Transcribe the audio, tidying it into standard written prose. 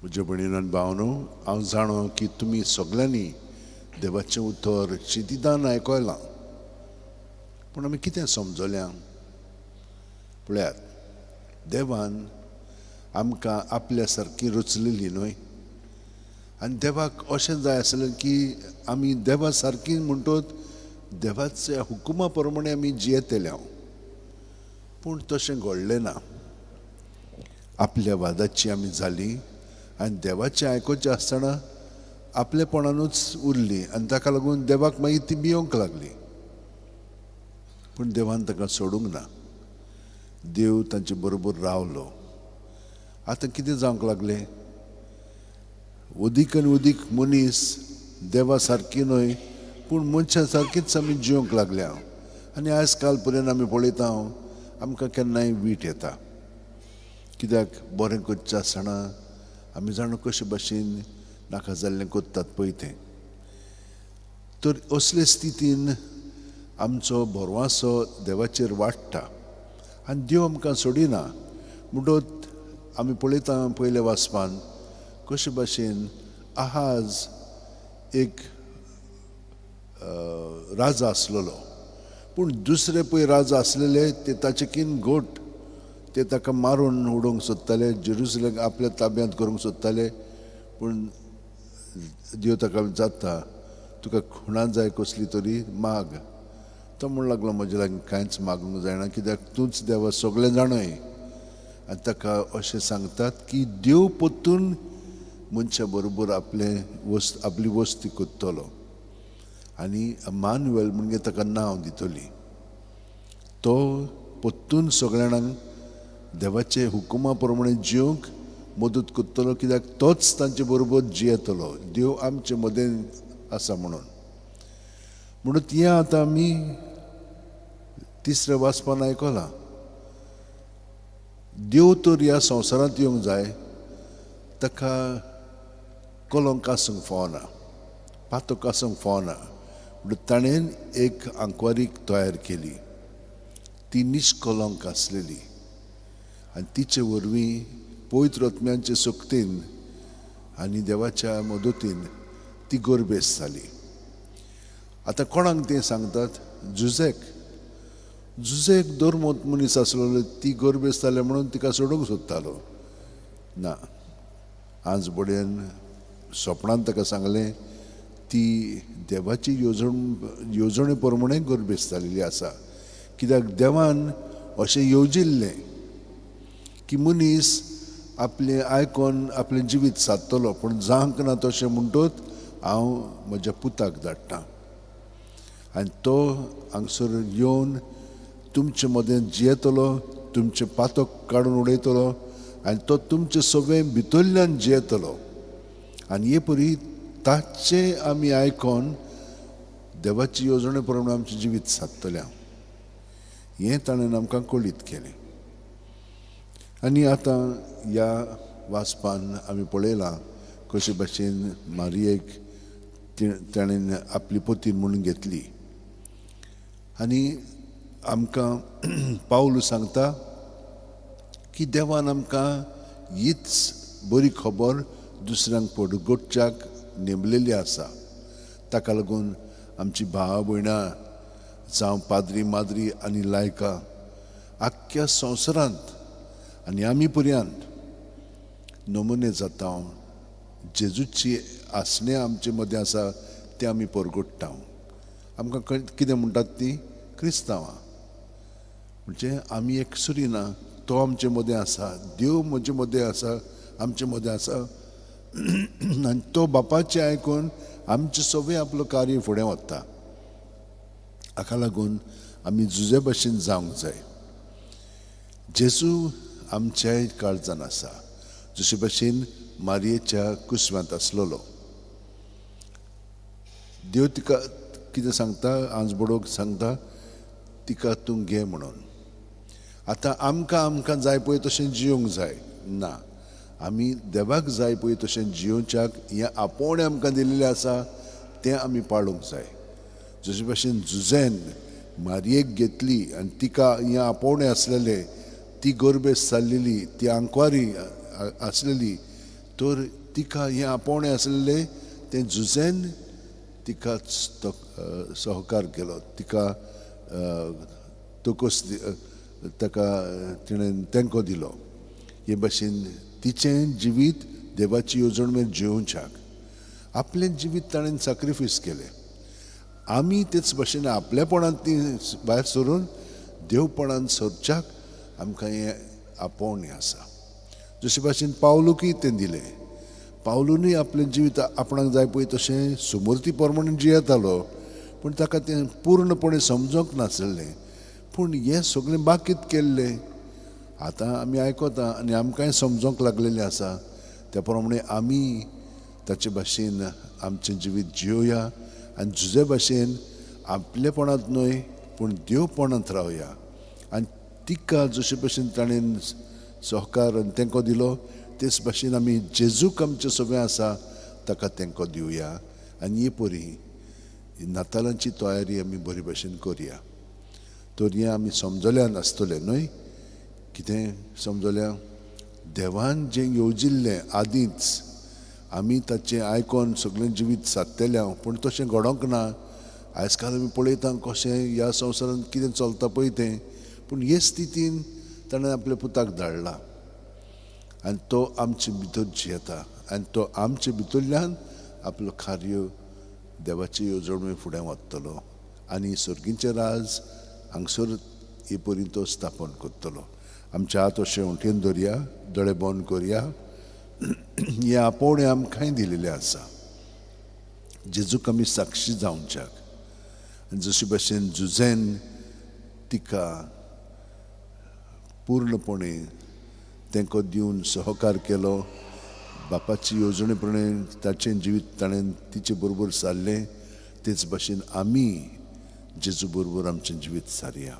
म्हज्या भयणीन आनी भावनो, हांव जाणो की तुमी सगल्यांनी देवाचें उतर शिदिदान आयकलां, पूण आमी कितें समजल्या? पळयात, देवान आमकां आपल्या सारकी रचलेली न्हय, आनी देवाक अशें जाय आसलें की आमी देवा सारकी म्हणटोच देवाच्या हुकुमा प्रमाणे आमी जियेतले हांव. पूण तशें घडलें ना. आपल्या वादाची आमी जाली आनी देवाचें आयकुचें आसतना आपलेपणानूच उरली आनी ताका लागून देवाक मागीर ती भियोंक लागली. पूण देवान ताका सोडूंक ना. देव तांचे बरोबर रावलो. आतां कितें जावंक लागलें? उदीक आनी उदीक मनीस देवा सारकी न्हय, पूण मनशा सारकीच आमी जिवंक लागल्या. आनी आयज काल पर्यंत आमी पळयता, आमकां केन्नाय वीट येता. कित्याक बरें करचें आसतना आमी जाणा कशे भाशेन नाका जाल्लें करतात पळय तें. तर असले स्थितीन आमचो भरवासो देवाचेर वाडटा आनी देव आमकां सोडिना. म्हणटच आमी पळयता पयल्या वाचपान कशे भाशेन आहाज एक राजा आसलेलो, पूण दुसरे पळय राजा आसलेले ते ताचे कीन घोट, ते ताका मारून उडोवंक सोदताले, जेरुसलेम आपल्या ताब्यांत करूंक सोदताले. पूण देव ताका जाता, तुका खुणा जाय कसली तरी माग. तो म्हूण लागलो, म्हजे लागीं कांयच मागूंक जायना, कित्याक तूंच देवा सगळें जाणय. आनी ताका अशें सांगतात की देव परतून मनशा बरोबर आपलें वस्त आपली वस्ती करतलो आनी मानुएल म्हणजे ताका नांव दितली. तो परतून सगळ्या जाणांक देवाचे हुकुमा प्रमाणे जिवंक मदत करतलो, कित्याक तोच तांचे बरोबर जियेतलो. देव आमचे मदें आसा म्हणून. म्हणून हें आतां आमी तिसऱ्या वाचपान आयकलां. देव तर ह्या संवसारांत येवंक जाय, ताका कलंक आसूंक फावना, पातक आसूंक फावना. म्हणून ताणें एक आंकवारीक तयार केली, ती निष्कलंक आसलेली आनी तिचे वरवीं पवित्र आत्म्यांचे शक्तीन आनी देवाच्या मदतीन ती गर्भेस्त जाली. आतां कोणाक तें सांगतात? जुझेक. जुझेक धर्मोत मनीस आसलेलो, ती गर्भेस्त जाल्या म्हणून तिका सोडूंक सोदतालो. ना, आज बड्यान सोपणान ताका सांगलें, ती देवाची येवजणे प्रमाणे गर्भेस्त जालेली आसा. कित्याक देवान अशें येवजिल्लें की मनीस आपलें आयकोन आपलें जिवीत सादतलो, पूण जावंक ना तशें म्हणटोच हांव म्हज्या पुताक धाडटा आनी तो हांगसर येवन तुमचे मदें जियेतलो, तुमचें पातक काडून उडयतलो आनी तो तुमचें सगळें भितरल्यान जियेतलो. आनी हे परी ताचें आमी आयकोन देवाची येवजणे प्रमाणे आमचें जिवीत सादतलें. हें ताणें आमकां कळीत केलें. आनी आतां ह्या वाचपान आमी पळयलां कशे भाशेन मारियेक ताणें आपली पतीन म्हणून घेतली. आनी आमकां पावलू सांगता की देवान आमकां हीच बरी खबर दुसऱ्यांक पडगोटच्याक नेमलेली आसा. ताका लागून आमची भावा भयणां जावं पाद्री माद्री आनी लायकां आख्ख्या संवसारांत आनी आमी पर्यंत नमुने जाता. जेजूची आसणें आमचे मदें आसा तें आमी परगोडटा. आमकां कितें म्हणटात ती? क्रिस्तांवां. म्हणजे आमी एकसुरी ना, तो आमचे मदें आसा. देव म्हजे मदें आसा, आमचे मदें आसा आनी तो बापाचें आयकून आमचें सगळें आपलो कार्य फुडें वता. हाका लागून आमी जुजे भाशेन जावंक जाय. जेजू आमच्याय काळजान आसा, जशे भाशेन मारयेच्या कुसव्यांत आसलेलो. देव तिका कितें सांगता? आंज बडोवंक सांगता तिका, तूं घे म्हणून. आतां आमकां आमकां जाय पळय तशें जिवंक जाय ना, आमी देवाक जाय पळय तशें जियोवच्याक हें आपोवणें आमकां दिल्लें आसा तें आमी पाळूंक जाय. जशे भाशेन जुझेन मारयेक घेतली आनी तिका हें आपोवणें आसलेलें, ती गर्भेस्त जाल्लेली, ती आंकवारी आसलेली, तर तिका हें आपोवणें आसलें तें जुझेन तिका सहकार केलो, तिका तोकोस, ताका तिणें तेंको दिलो. हे भाशेन तिचें जिवीत देवाची येवजण मेरेन जियोवच्याक आपलें जिवीत ताणें साक्रिफायस केलें. आमी तेच भाशेन आपलेपणांत ती भायर सरून देवपणान सरच्याक आमकां हें आपोवणें आसा. जशे भाशेन पावलूकय तें दिलें. पावलूनय आपलें जिवीत आपणाक जाय पळय तशें सुमूर्ती प्रमाणे जियेतालो, पूण ताका तें पूर्णपणे समजोंक नासलें. पूण हें सगळें बाकीत केल्लें आतां आमी आयकता आनी आमकांय समजोंक लागलेलें आसा. त्या प्रमाणे आमी ताचे भाशेन आमचें जिवीत जियोया आनी जुजे भाशेन आपलेपणांत न्हय पूण देवपणांत रावया. आनी तिका जशे भाशेन ताणें सहकार आनी तेंको दिलो तेच भाशेन आमी जेजूक आमचें सगळें आसा ताका तेंको दिवया. आनी हे परी नातालांची तयारी आमी बरे भाशेन करया. तर हें आमी समजल्या नासतलें न्हय, कितें समजल्या? देवान जें येवजिल्लें आदींच आमी ताचें आयकोन सगळें जिवीत सादतलें हांव, पूण तशें घडोंक ना. आयज काल आमी पळयता कशें ह्या संवसारांत कितें चलता पळय तें, पूण हे स्थितीन ताणें आपल्या पुताक धाडला आनी तो आमचे भितर जियेता आनी तो आमचे भितरल्यान आपलो कार्य देवाची येवजण फुडें वतलो आनी सर्गीचें राज हांगसर हे परी तो स्थापन करतलो. आमचे हात अशें उठेन दवरया, दोळे बंद करया. हें आपोवणें आमकांय दिलेलें आसा जेजूक आमी साक्षी जावच्याक. आनी जशे भाशेन जुझेन तिका पूर्णपणे तेंको दिवन सहकार केलो, बापाची येवजणे प्रमाणे ताचें जिवीत ताणें तिचे बरोबर सारलें, तेच भाशेन आमी जेजू बरोबर आमचें जिवीत सारया.